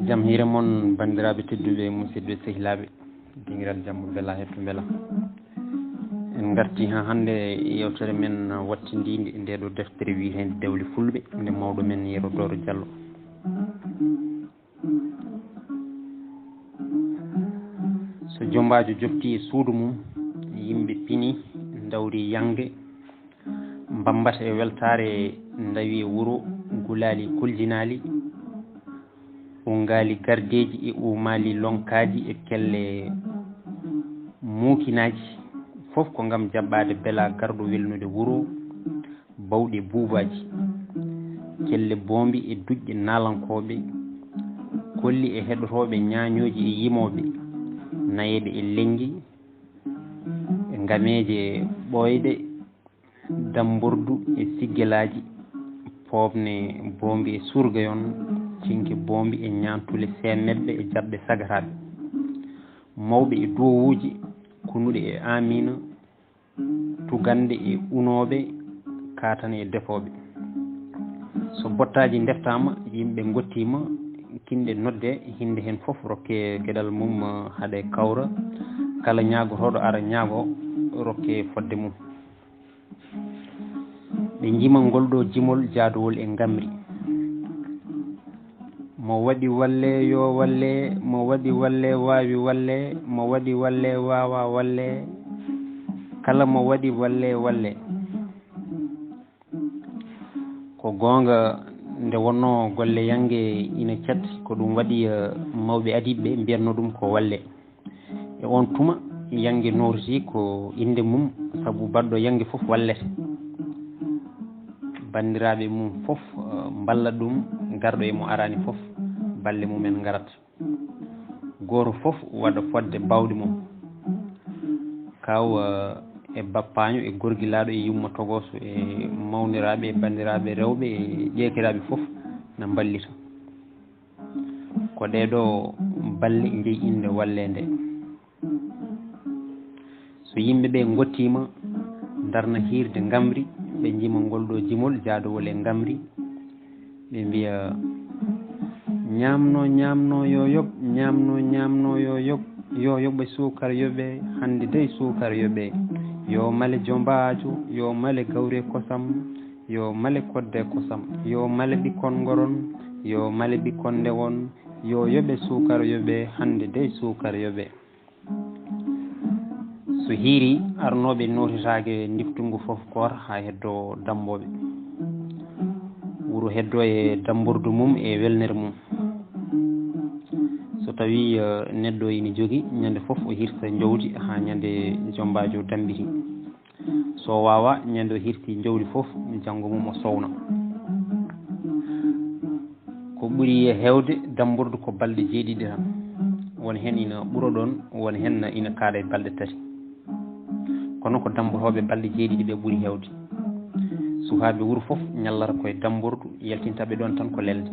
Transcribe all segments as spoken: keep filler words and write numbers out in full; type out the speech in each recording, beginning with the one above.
Jam hiire mon, banndiraaɓe tedduɓe, musidɓe sehilaaɓe, dingiral jamma bela hetto bela. En ngarti haa hannde yewtere men wattindiinde e nde ɗo deftere wiyeteende Dewle Fulɓe, nde mawɗo men Yero Dooro Jallo. So jombaajo jofti e suudu mum, yimɓe pini, ndawri yannge, mbammbata e weltaare, ndawi e wuro, gulaali kuljinaali, unngaali gardeeji e uumaali lonkaaji e kelle muukinaaji, fof ko ngam jaɓɓaade bela garɗo welnude wuro, bawɗe buubaaji, kelle boombi e duƴƴe naalankooɓe, kolli e heɗotooɓe ñaañooji e yimooɓe, nayeeɓe e lenngi, e ngameeje ɓooyɗe, dammbordu e siggelaaji, pooɓne boombi e surgayon, cinke boombi e ñaantule seemedɓe e jaɓɓe sagataaɓe, mawɓe e duwowuuji, kunuɗe e aamiina, tugannde e unooɓe, kaatane e defooɓe. So bottaaji ndeftaama, yimɓe ngottiima, kinɗe noddee, hinnde heen fof rokkee geɗal mum, haɗee kawra, kala ñaagotooɗo ara ñaago, rokkee fodde mum. Ɓe njima ngol ɗo jimol jaadowol e ngamri. Mo waɗi walle yo walle, mo waɗi walle waawi walle, mo waɗi walle waawa walle, kala mo waɗi walle walle. Ko goonga, nde wonnoo golle yannge ina catti, ko ɗum waɗi, eh, mawɓe adiiɓe ɓe mbiyatnoo ɗum ko walle. E oon tuma, yannge noototii ko innde mum, sabu baɗɗo yannge fof wallete. Banndiraaɓe mum fof, eh, mballa ɗum, garɗo e mo araani fof, balle mumen ngarat. Gooto fof waɗa fodde baawɗe mum. Kaaw, eh, e bappaaño, e gorgilaaɗo, e yumma togooso, e mawniraaɓe, e banndiraaɓe rewɓe, e ƴeekiraaɓe fof na mballita. Ko ɗee ɗoo balle njeyi innde walleende. So yimɓe ɓe ngottiima, ndarna hiirde ngamri, ɓe njima ngol ɗo jimol jaadowol e ngamri, ɓe mbiya, "Ñaamno, ñaamno, yo yoɓ, ñaamno, ñaamno, yo yoɓ, yo yoɓe suukar yoɓe, hannde dey suukar yoɓe. Yo male jombaajo, yo male gawri e kosam, yo male kodde e kosam, yo male ɓikkon ngoron, yo male ɓikkon ndewon, yo yoɓe suukar yoɓe, hannde dey suukar yoɓe." So hiiri, arnooɓe nootitaake ndiftungu fof koor haa heddoo dammbooɓe. Wuro heddoo e dammbordu mum e welnere mum. So tawii, eh, neɗɗo ina jogii, ñande fof o hirsa njawdi haa ñande jombaajo dammbiti. So o waawaa, ñande o hirsi njawdi fof, janngo mum o sowna. Ko ɓuri heewde dammbordu ko balɗe jeeɗiɗi tan. Won heen ina ɓura ɗoon, won heen ina kaaɗa e balɗe tati. Kono ko dammbotooɓe balɗe jeeɗiɗi ɓe ɓuri heewde. Sukaaɓe wuro fof ñallata ko e dammbordu, yaltinta ɓe ɗoon tan ko lelde.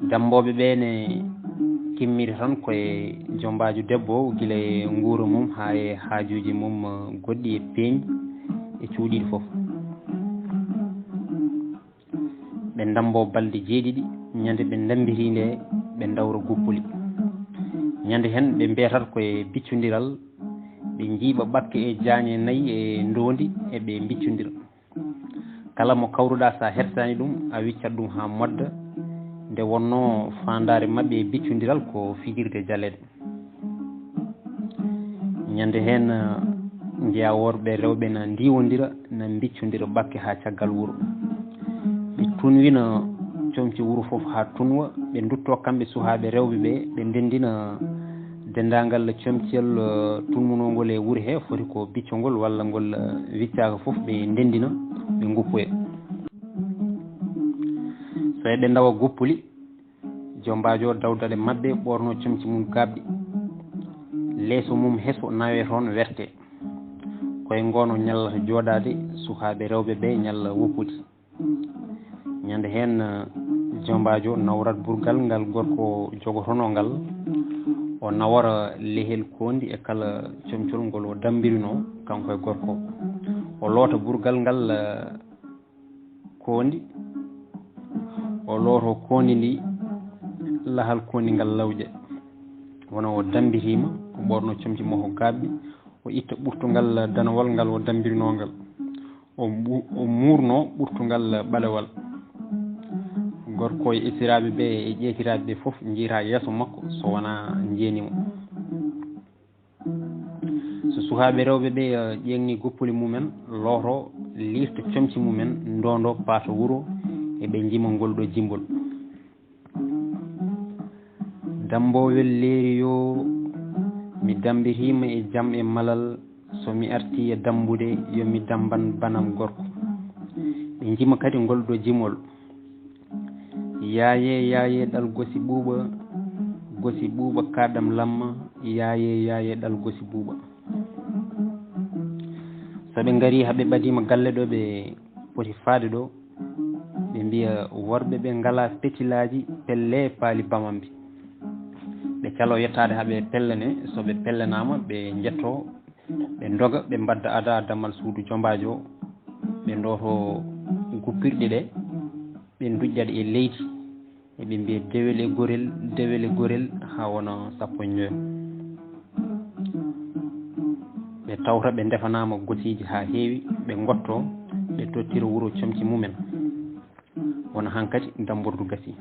Dammbooɓe ɓee ne kimmita tan ko e jombaajo debbo o, gila e nguura mum haa e haajuuji mum, eh, goɗɗi e peeñɗi e cuuɗiiɗi fof. Ɓe ndammboo balɗe jeeɗiɗi, ñande ɓe ndammbitii nde, ɓe ndawra guppuli. Ñande heen ɓe mbeetat ko e biccondiral, ɓe njiiɓa ɓakke e jaañe nayi e ndoondi, e ɓe mbiccondira. Kala mo kawruɗaa, so a hersaani ɗum, a wiccat ɗum haa modda, nde wonnoo faandaare maɓɓe e biccondiral ko fijirde jaleeɗe. Ñande heen, njeyaa worɓe rewɓe na ndiwondira, na mbiccondira ɓakke haa caggal wuro. Ɓe tunwina comci wuro fof haa tunwa, ɓe nduttoo kamɓe sukaaɓe rewɓe ɓe, ɓe ndenndina denndaangal comciyel, eh, tunmunoo ngol e wuro he, foti ko biccongol walla ngol, eh, wiccaaka fof, ɓe ndenndina, ɓe nguppoya. So eɓe ndawa guppuli, jombaajo dawdaɗe maɓɓe ɓoorno comci mum gaaɓɗi. Leeso mum heso nawe toon werte. Koye ngono ñallata jooɗaade, sukaaɓe rewɓe ɓe ñalla woppude. Ñande heen, eh, jombaajo nawrat burgal ngal gorko jogotonoo ngal. O nawora lehel koondi e kala comcol ngol o dammbirinoo, kanko e gorko. O loota burgal ngal, eh, koondi. O looto koondi ndi lahal koondi ngal lawƴe. Wona o dambitiima, o ɓoorno comci makko gaaɓɓi, o itta ɓurtungal danowal ngal o dambirnoo ngal. O mbu-, o muurno ɓurtungal ɓalewal. Gorko e esiraaɓe ɓe e ƴeetiraaɓe ɓe fof njiyata yeeso makko so wonaa njeeni mo. So sukaaɓe rewɓe ɓe, eh, ƴeeŋni goppuli mumen, looto, liirta comci mumen, ndondo, paata wuro, eɓe njima ngol ɗo jimol. Dammbowel leeri yo, mi dammbitiima e jam e malal, so mi artii e dammbude, yo mi dammban banam gorko. Ɓe njima kadi ngol ɗo jimol. Yaaye, yaaye, ɗal gosi ɓuuɓa, gosi ɓuuɓa, kaɗam lamma, yaaye, yaaye, ɗal gosi ɓuuɓa. So ɓe ngarii haa ɓe ɓadiima galle ɗo ɓe poti faade ɗo, ɓe mbiya worɓe ɓe ngalaa petilaaji, pelle paali bamambi. Ɓe caloo yettaade haa ɓe pellane, so ɓe pellanaama, ɓe njettoo, ɓe ndoga, ɓe mbadda ada dammal suudu jombaajo, ɓe ndooto guppirɗe ɗe, ɓe nduƴƴa ɗe e leydi, eɓe mbiya dewel e gorel, dewel e gorel, haa wona sappo e njoyo. Ɓe tawta ɓe ndefanaama gosiiji haa heewi, ɓe ngottoo, ɓe tottira wuro comci mumen. Wona hankadi dammbordu gasii.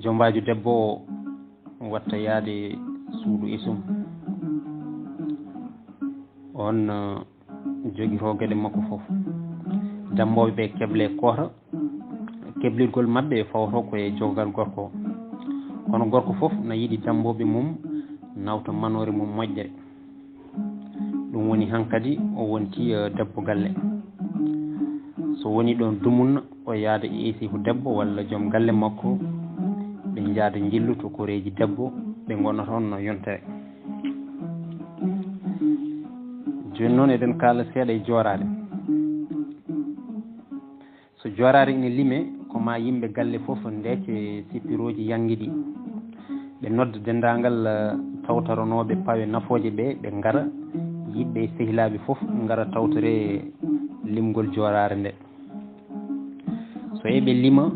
Jombaajo debbo o watta yaade suudu esum. On, eh, jogitoo geɗe makko fof. Dammbooɓe ɓe keble koota, keblirgol maɓɓe fawto ko e jogal gorko o. Kono gorko fof na yiɗi dammbooɓe mum nawta manoore mum moƴƴere. Ɗum woni hankadi o wonti, eh, debbo galle. So woni ɗon dumunna, o yaada e esiifu debbo walla joom galle makko, ɓe njaada njillu to koreeji debbo, ɓe ngona toon no yontere. Jooni noon eɗen kaala seeɗa e jooraade. So jooraade ina lime, ko ma yimɓe galle fof ndeece sippirooji yanngi ɗi. Ɓe nodda denndaangal, eh, tawtoronooɓe pawe nafooje ɓe, ɓe ngara, yiɗɓe e sehilaaɓe fof ngara tawtore limgol jooraare nde. So eɓe lima,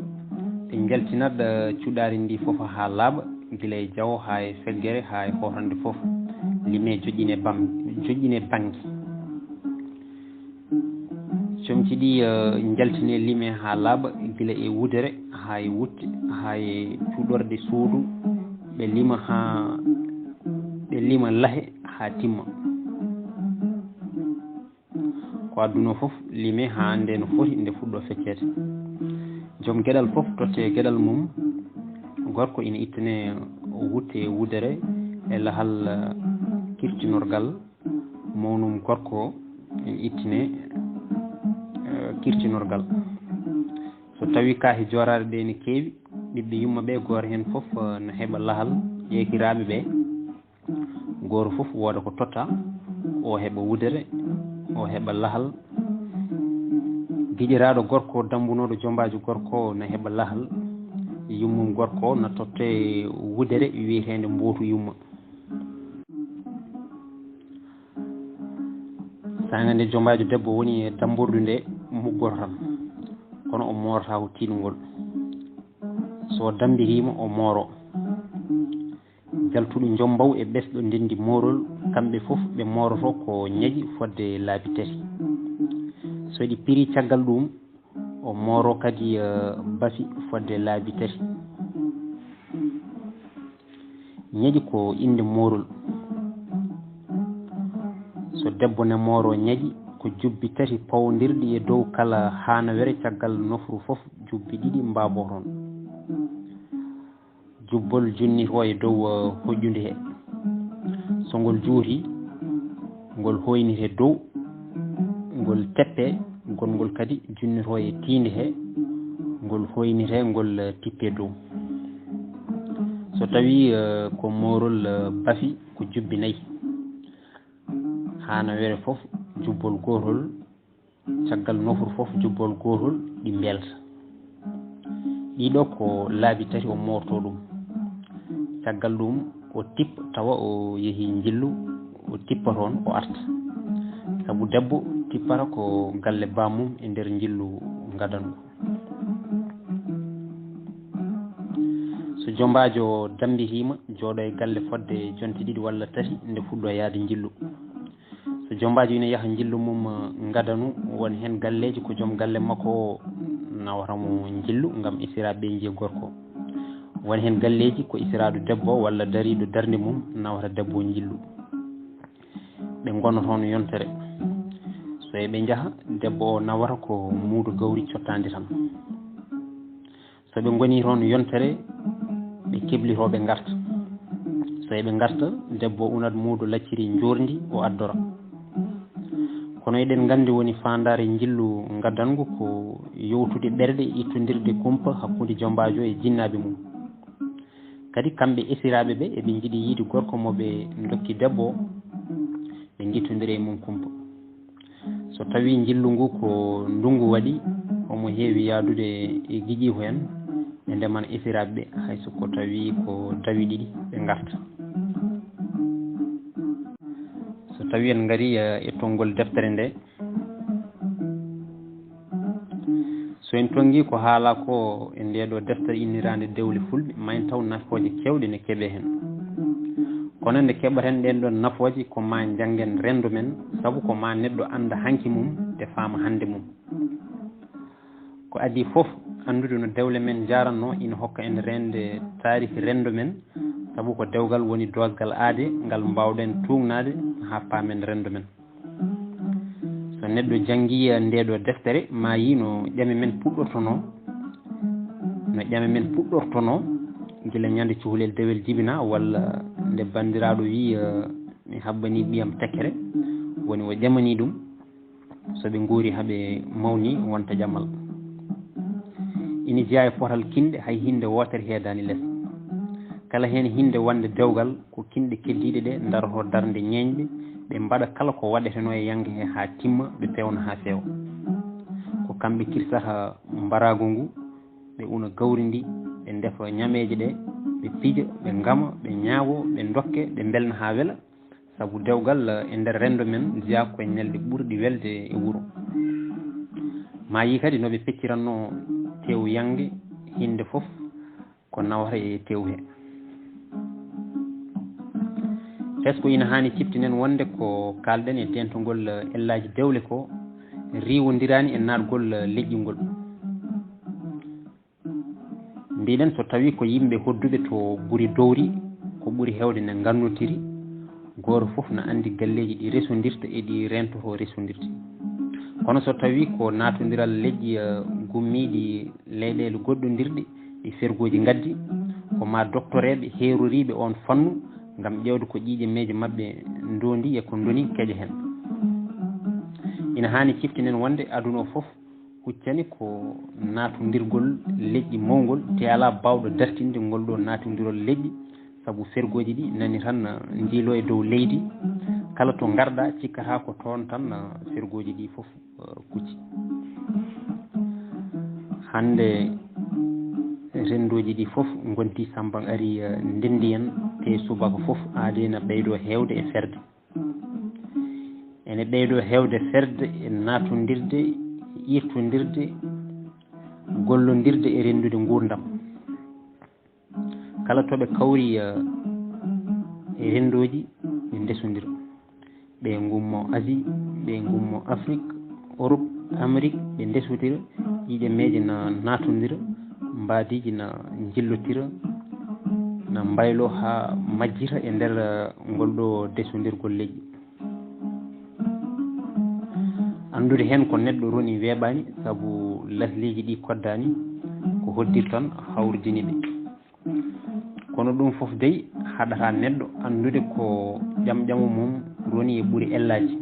ɓe njaltinat, eh, cuɗaari ndi fof haa laaɓa, gila e jawo haa e feggere haa e hootande fof. Lime joƴƴine bam-, joƴƴine bannge. Comci ɗi, eh, njaltine lime haa laaɓa, gila e wudere haa e wutte, haa e cuɗorɗe suudu. Ɓe lima haa, ɓe lima lahe haa timma. Ko adduno fof lime haa nde no foti, nde fuɗɗo fecceede. Joom geɗal fof totte geɗal mum. Gorko ina ittane wutte e wudere e lahal, eh, kirtinorgal. Mawnum gorko o ina ittine, eh, kirtinorgal. So tawi kaahi jooraade ɗe ene keewi, ɓiɓɓe yumma ɓe, gooto heen fof, eh, na heɓa lahal ƴeekiraaɓe ɓe. Gooto fof wooda ko totta, o heɓa wudere, o heɓa lahal. Giƴiraaɗo gorko, dammbunooɗo jombaajo gorko o na heɓa lahal. Yummum gorko o na totte wudere wiyeteende mbootu yumma. Saanga nde jombaajo debbo woni e dammbordu nde, muggoro tan, kono o moorataa ko tiiɗungol. So dammbitiima, o mooro. Jaltuɗo njombaw e ɓesɗo ndenndi moorol, kamɓe fof ɓe mooroto ko ñaƴi fodde laabi tati. So ɗi pirii caggal ɗum, o mooro kadi, eh, bafi fodde laabi tati. Ñaƴi ko innde moorol. So debbo ne mooro ñaƴi, ko jubbi tati pawndirɗi e dow kala haanawere caggal nofru fof, jubbi ɗiɗi mbaabo toon. Jubbol junnitoo e dow, eh, hoƴƴunde he. So ngol juuti, ngol hoynitee dow, ngol teppee, gonngol kadi junnitoo e tiinde he, ngol hoynitee, ngol, eh, tippee dow. So tawii, eh, ko moorol, eh, bafi, ko jubbi nayi. Haanawere fof, jubbol gootol, caggal nofru fof jubbol gootol ɗi mbelta. Ɗiɗo ko laabi tati o moorto ɗum. Caggal ɗum o tippa tawa o yehi njillu, o tippa toon o arta. Sabu debbo Jippata ko galle bammum e nder njillu ngadangu. So jombaajo dambitiima, jooɗo e galle fodde jonte ɗiɗi walla tati nde fuɗɗo yaade njillu. So jombaajo ina yaha njillu mum, eh, ngadanu, won heen galleeji ko joom galle makko o nawata mo njillu ngam isiraaɓe ɓe njiya gorko. Won heen galleeji ko isiraaɗo debbo walla dariiɗo darnde mum nawata debbo njillu. Ɓe ngona toon yontere. So eɓe njaha, debbo o nawata ko muudo gawri cottaandi tan. So ɓe ngoni toon yontere, ɓe keblitoo ɓe ngarta. So eɓe ngarta, debbo o unat muudo lacciri njoorndi o addora. Kono eɗen nganndi woni faandaare njillu ngadangu ko yowtude ɓerɗe, ittondirde kumpa hakkunde jombaajo e jinnaaɓe mum. Kadi kamɓe esiraaɓe ɓe eɓe njiɗi yiide gorko mo ɓe ndokki debbo o, ɓe ngittondira e mum kumpa. So tawii njillu ngu ko ndunngu waɗi, omo heewi yahdude e giƴiiko en, ɓe ndemana esiraaɓe ɓe, hay so ko tawii ko dawi ɗiɗi ɓe ngarta. So tawii en ngarii, eh, e tonngol deftere nde, so en tonngii ko haalaa ko e ndee ɗoo deftere inniraande Dewle Fulɓe, ma en taw nafooje keewɗe ne keɓee heen. Kono nde keɓaten ɗeen ɗoon nafooje, ko ma njanngen renndo men, sabu ko ma neɗɗo annda hanki mum, te faama hannde mum. Ko adii fof, anndude no dewle men njaratnoo ina hokka en reende taariki renndo men, sabu ko dewgal woni doosgal aade ngal mbaawɗen tuugnaade haa paamen renndo men. So neɗɗo janngii ndee ɗoo deftere, ma yii no ƴame men puɗɗortonoo, no ƴame men puɗɗortonoo, gila ñande cukalel dewel jibinaa, walla nde banndiraaɗo wii, eh, "Mi habbanii ɓiyam tekkere", woni o ƴamanii ɗum, so ɓe nguuri haa ɓe mawni, wonta ƴamal. Ina jeyaa e potal kinɗe, hay hinnde wootere heedaani les. Kala heen hinnde wonde dewgal, ko kinɗe keddiiɗe ɗe ndarotoo darnde ñeeñɓe, ɓe mbaɗa kala ko waɗetenoo e yannge he haa timma, ɓe peewna haa feewa. Ko kamɓe kirsata mbaraagu ngu, ɓe una gawri ndi, ɓe ndefa ñameeje ɗe, ɓe pija, ɓe ngama, ɓe ñaago, ɓe ndokke, ɓe mbelna haa wela, sabu dewgal, eh, e nder renndo men jeyaa ko e ñalɗi ɓurɗi welde e wuro. Ma yii kadi no ɓe pecciratnoo teewu yannge, hinnde fof ko nawata e teewu he. Est-ce que ina haani ciftinen wonde ko kaalɗen e teeŋtugol, eh, ellaaji dewle ko riiwondiraani e naatgol, eh, leƴƴi ngol? Mbiɗen, so tawii ko yimɓe hodduɓe to gure dowri, ko ɓuri heewde ne ngannotiri, gooto fof na anndi galleeji ɗi resondirta e ɗi reentotoo resondirde. Kono so tawii ko naatondiral leƴƴi, eh, gummiiɗi leyɗeele goɗɗondirɗe, ɗi fergooji ngaddi, ko ma doktoreeɓe heeroriiɓe oon fannu ngam ƴeewde ko ƴiiƴe meeje maɓɓe ndoondi e ko ndoni keƴa heen. Ina haani ciftinen wonde aduna o fof huccani ko naatondirgol leƴƴi mawngol, te alaa baawɗo dartinde ngol ɗoo naatondirol leƴƴi, sabu fergooji ɗi nani tan, eh, njiiloo e dow leydi. Kala to ngarɗaa, cikkataa ko toon tan, eh, fergooji ɗi fof, eh, kucci. Hannde renndooji ɗi fof ngonti samba ari, eh, ndenndi en, te subaka fof aade na ɓeydoo heewde e ferde. Ene ɓeydoo heewde ferde e naatondirde, iirtondirde, gollondirde e renndude nguurndam. Kala to ɓe kawri, eh, e renndooji, ɓe ndesondira. Ɓe ngummo Asie, ɓe ngummo Afrique, Europe, Amérique, ɓe ndesotira, ƴiiƴameeje na naatondira, mbaadiiji na njillotira, na mbayloo haa majjita e nder, eh, ngol ɗoo desondirgol leƴƴi. Anndude heen ko neɗɗo roni weeɓaani, sabu lasliiji ɗi koddaani ko hoddir tan hawridini ɓe. Kono ɗum fof dey haɗataa neɗɗo anndude ko ƴamƴamo mum roni e ɓuri ellaaji.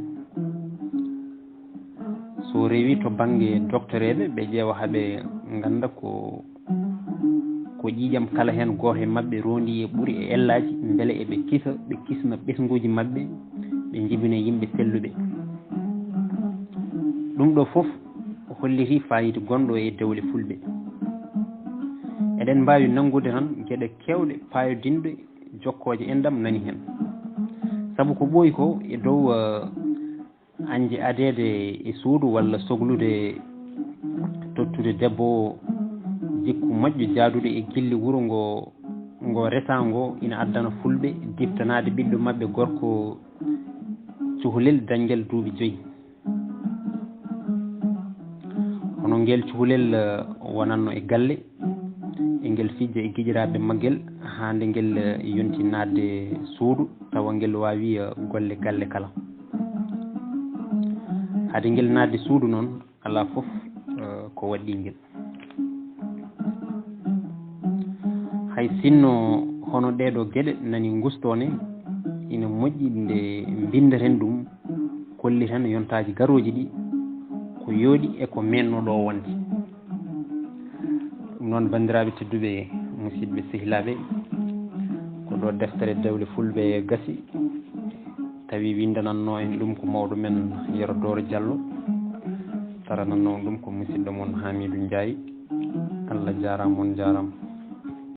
So rewii to bannge doktoreeɓe, ɓe ƴeewa haa ɓe ngannda ko, ko ƴiiƴam kala heen gooto e maɓɓe rondi e ɓuri e ellaaji, mbele eɓe kisa, ɓe kisna ɓesnguuji maɓɓe, ɓe njibina yimɓe selluɓe. Ɗum ɗoo fof hollitii faayiida gonɗo e dewle fulɓe. Eɗen mbaawi nanngude tan geɗe keewɗe paayodinɗe jokkooje enɗam nani heen. Sabu ko ɓooyi ko e dow, eh, Añde adeede e suudu walla soglude tottude debbo o jikku moƴƴo jaaduɗo e gilli wuro ngo, ngo resaa ngo, ina addana fulɓe diftanaade ɓiɗɗo maɓɓe gorko cuhlel dañgel duuɓi joyi. Hono ngel cuhlel, eh, wonanno e galle, e ngel fijja e giƴiraaɓe maggel, haa nde ngel, eh, yonti naatde suudu, tawa ngel waawi, eh, golle galle kala. Hade ngel naatde suudu noon, alaa fof, eh, ko waɗɗii ngel. Hay sinno hono ɗeeɗoo geɗe nani ngustoo ne, ina moƴƴi nde mbinndaten ɗum, kolliten yontaaji garooji ɗi, ko yooɗi e ko meenno ɗo wonde. Ɗum noon, banndiraaɓe tedduɓe, musidɓe sehilaaɓe, ko ɗo deftere Dewle Fulɓe gasi, tawi winndanannoo en ɗum ko mawɗo men Yero Dooro Jallo, taranannoo on ɗum ko musidɗo mon Hamidou Ndiaye. Allah jaaraama, on njaaraama.